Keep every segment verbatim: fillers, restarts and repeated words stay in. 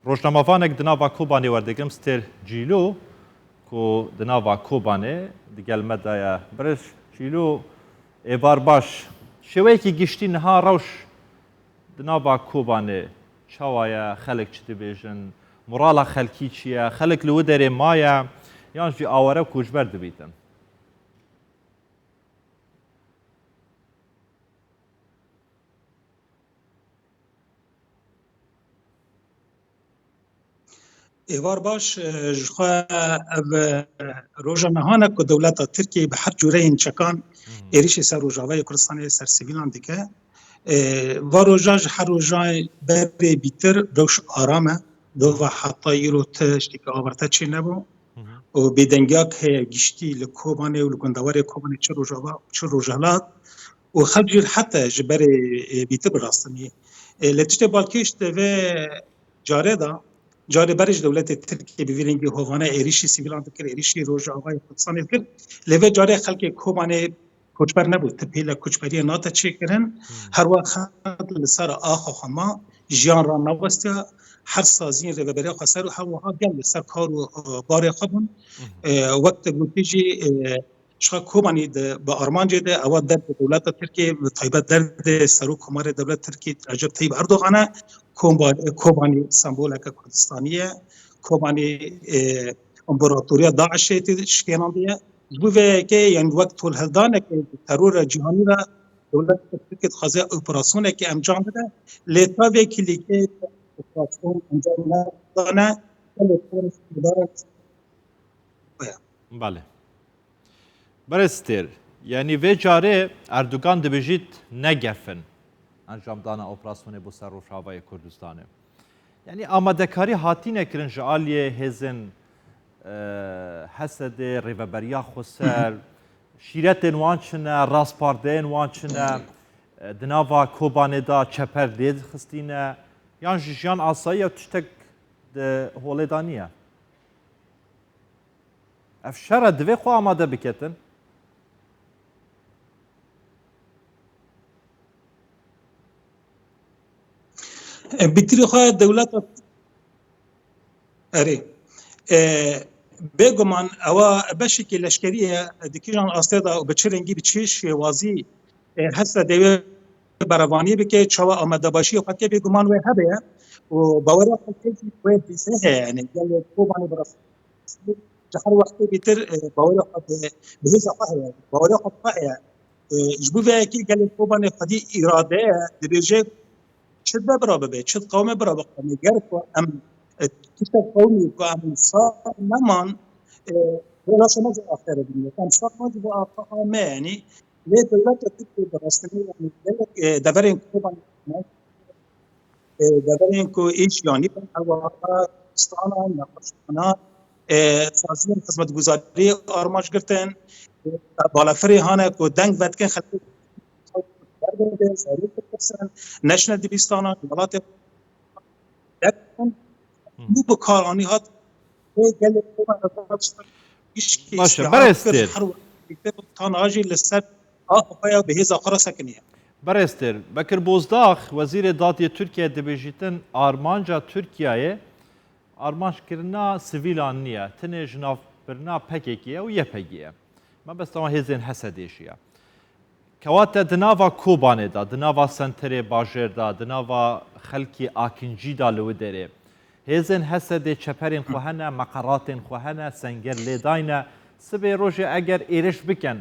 Rojnamevanek di nava Kobanê werdigrim, Stêr Cîlo, ku di nava Kobanê digel me de ye. Birêz Cîlo, êvar baş. Şêweyekî giştî niha rewş di nava Kobanê çawa ye? Xelk çi dibêjin? Morala xelkî çi ye? Xelk li wî derê maye yan jî aware û koçber dibîtin? Êvar baş, e, ji xwe ev, e, roja nihan e ku dewleta Tirkiyê bi her cûreyên çekan êrîşî ser Rojavayê Kurdistanê, ser sivîlan dike. E, va roja ji her roja berê bîtir rewş aram e. Dova heta îro tiştekî avarte çê nebû. Û bêdengiya heye giştî li Kobanê û li gundewarê Kobanê, çi Rojava, çi Rojhilat. Û xelk jî heta ji berê, e, bîtir bi rastî. E, lê tiştê balkêş di vê carê de, carê berê ji dewletê Tirkiyê bi vî rengî hovane êrîşî sivîlan dikir, êrîşî Rojavayê Kurdistanê dikir. Lê vê carê xelkê Kobanê koçber nebû. Ti pêle koçberiyê nate çêkirin. Her wext xelk li ser axa xwe ma, jiyan ranewestiya, her saziyên rêveberiya xweser û her wiha gel li ser kar û, e, barê xwe bûn. E, wek te gotî jî, e, ji xwe Kobanî di, bi armancê de, ewa derdê dewleta Tirkiyê, bi taybet derdê Serokkomarê dewlet Tirkiyê Recep Tayyip Erdogan e. Koba-, Kobanî semboleke Kurdistanî ye. Kobanî, e, împaratoriya DAIŞê tê şikênandiye. Ji bo vê yekê, yani wek tolhildaneke terora cîhanî re dewleta Tirkiyê dixwaze operasyonekê encam bide. Lê ta vê kilîkê operasyon encam nedane. Gelek Belê. Berê Stêr, yanî vê carê Erdogan dibêjît ne gef in encamdana operasyonê bo ser Rojavayê Kurdistanê. Yanî amadekarî hatîne kirin ji aliyê hêzên, e, H S D'ê, rêveberiya xweser, şîretên wan çi ne, raspardeyên wan çi ne, e, di nava Kobanê de çeper lê dixistîne, yan jî jiyan asayî ya tiştek di holê de niye? Ev şer e, divê xwe amade biketin. E, bi tirî xwe dewleta, erê. E, bêguman ewa beşekî leşkerî ye, di kîjan astê de û bi çi rengî, bi çi şêwazî, e, H S D wê berevanî bike, çawa amadebaşiyê xwe ke, bêguman wê hebe ye û baweriya xwe ke jî wê dîse heye, yani gelê Kobanê bi rastî ji her wextê bêtir, e, baweriya xwe bi, bi hêza xwe heye, baweriya xwe bi xwe heye. E, ji bo vê yekê gelê Kobanê xwedî îrade ye, dibêje çi dibe bira bibe, çi diqewime bira biqewime. Ger ku em, e, tiştek qewimî ku em sax neman, e, vê laşa me ji axere biniye. Em sax me ji bo axa me, yanî lê dewleta Tirkiyê bi rastî, yanî gelek, e, deverên Kobanê, e, deverên ku êş yanî bin, ew Dibistana, nexweşxana, e, saziyên xizmetguzarî armanc girtin, e, balafirê hane ku deng vedikin xelkê, derdê zarokê dipirsin, neçine dibistana, welatê derdikin. Bû bi kar anî hat, ê gelê Kobanê. Baş e, berê Stêr. Her wextê tan ajî li ser axa xwe ya bi hêza xwe re sekiniye. Berê Stêr, Bekir Bozdag, Wezîrê Dadiyê Tirkiye dibêjîtin, armanca Tirkiyeyê armanckirina sivîlan niye, tenê jinavbirina P K K ye û Y P G ye. Mebesta wan hêzên H S D jî ye. Kewate di nava Kobanê de, di nava senterê bajêr de, di nava xelkê Akincî de li wî derê, hêzên H S D çeperên xwe hene, meqeratên xwe hene, senger lê dayne. Sibê rojê eger êrîş bikin,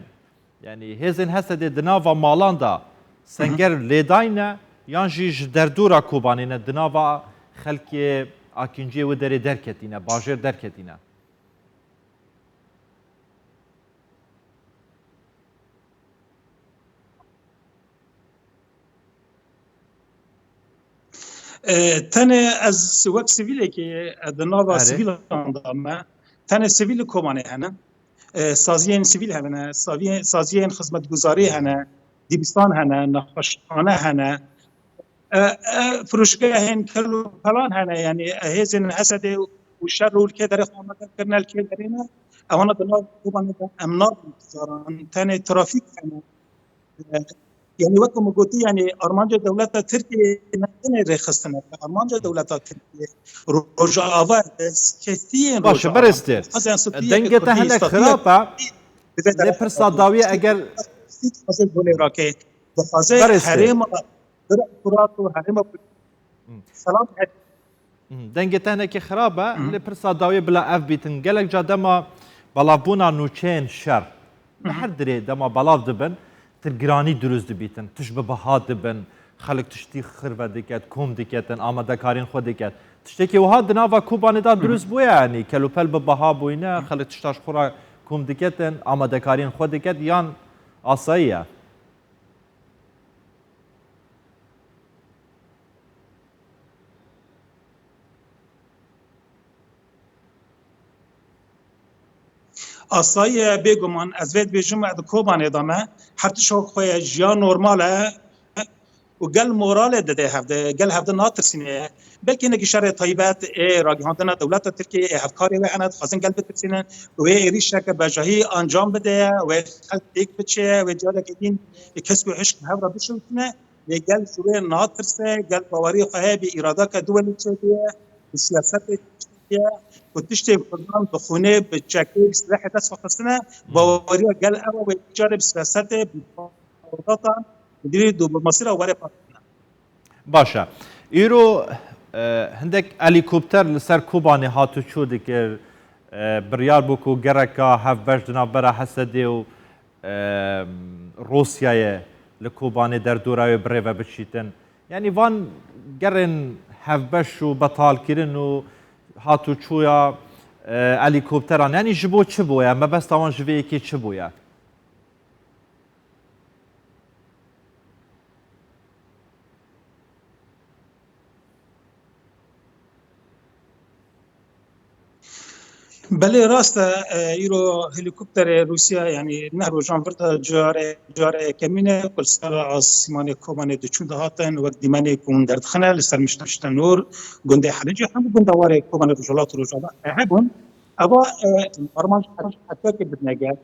yanî hêzên H S D di nava malan de senger lê dayne, yan jî ji derdora Kobanê ne, di nava xelkê Akinciyê wî derê derketîne, bajêr derketîne? E, tenê ez wek sivîlekê, e, di nava Erê. sivîlan de me, tenê sivîl li Kobanê hene. E, saziyên sivîl hene, saviyên, saziyên xizmetguzarî hene, dibistan hene, nexweşxane hene. E, e, firoşgehên kel û pelan hene, yanî, e, hêzên H S D û şer û li kê derê xwe amade kirine, li kê derê ne. Ewana di nav Kobanê de em nabin bizaran, tenê trafîk hene. E, Yani wek min gotî, yani armanca dewleta Tirkiyê ne tenê rêxistin e, armanca dewleta Tirkiyê Rojava, destkeftiyên Baş e, Rojava. Berêz Têr. Dixwazin Sifiyeke dengê te hinek Kurdî, xirab e. Lê pirsa dawiyê eger dixwaze gonê rake, dixwaze herêma Firat û herêma Selam Dengê te hinekî xirab e, lê pirsa dawiyê bila ev bîtin. Gelek ca dema belavbûna nûçeyên şer, li her dirê dema belav dibin, tir giranî dirust dibîtin. Tişt bi biha dibin, xelk tiştî xirve diket, kom diketin, amadekariyên xwe diket. Tiştekî wiha di nava Kobanê de dirust bûye, yanî kelûpel bi biha bûyne, xelk tişta ji xwe re kom diketin, amadekariyên xwe diket, yan asayî ye? Asayî ye, bêguman. Ez vê dibêjim, di Kobanê de me, her tişt wek xwe ye, jiyan normal e û gel moralê dide hevde, gel hevde natirsîne. Belkî hinekî şerê taybet ê ragihandina dewleta Tirkiyê, ê hevkarê wê hene, dixwazin gel bitirsînin û wê êrîşeke bejahî ancam bide, wê xelk têk biçe, wê carekê din ê kesk û hişk hev re bişewitine. Lê gel ji wê natirse, gel baweriyê xwe heye, bê îradeke duwelî çêbûye, bi siyasetê çêbûye, ku tiştê Kurdan bi xûnê, bi çekê, bi silahê dest xwe xistine, baweriya gel ew e, wê carê bi siyasetê, bi dewletan, bi dîrî dû, bi masîra were partina. Baş e. Îro, e, hindek helîkopter li ser Kobanê hat û çû dikir. E, biryar bû ku gereka hevbeş di navbera Hesedê û, e, Rûsyayê li Kobanê derdora wê birêve biçîtin. Yanî van gerên hevbeş û betalkirin û hat û çûya, e, helîkopteran. Yanî ji bo çi bûye? Mebesta wan ji vê yekê çi bûye? Belê rast e, e, îro helîkopterê Rûsya, yanî neh rojan vir de care, care yekemîn e ku li ser asîmanê Kobanê diçûn dihatin, wek dîmenê ku hûn derdixine, li ser Mişte, Mişte Nûr, gundê Helicê, hemû gundewarê Kobanê Rojhilat û Rojava hebûn. Eva, e, armanc herekekê bidine gel.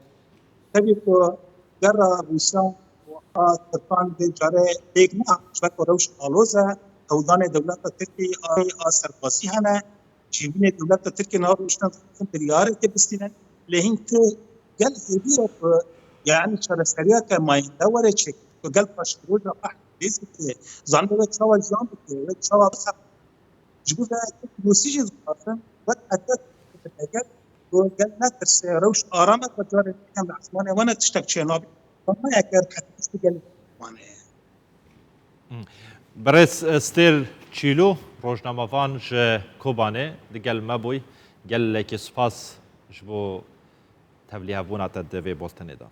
Tevî ku gera Rûsya û a Tirkan vê carê pêk nehat, ji ber ku rewş aloz e, hewldanê dewleta Tirkiyê a, a serbazî hene, civînê dewleta Tirkiyê niha rûniştin dixwazin biryareke bistînin, lê hîn tu gel hêvî ye ku, yanî çareseriyeke mayînde were çêkirin, ku gel paşeroja qehr lêz bike, zanî wê çawa jiyan bike, wê çawa bixebite. Ji bo vê Rûsî jî dixwazin wek hedef bigire, ku gel netirse, rewş aram e, ku carê din em li esmanê wan e, tiştek çênabe. Wan ne eger hedef gelek wan e. Birêz Stêr Çîlû, rojnamevan ji Kobanê, digel me bûy. Gelekî spas ji bo tevlîhevbûna te di vê boltenê de.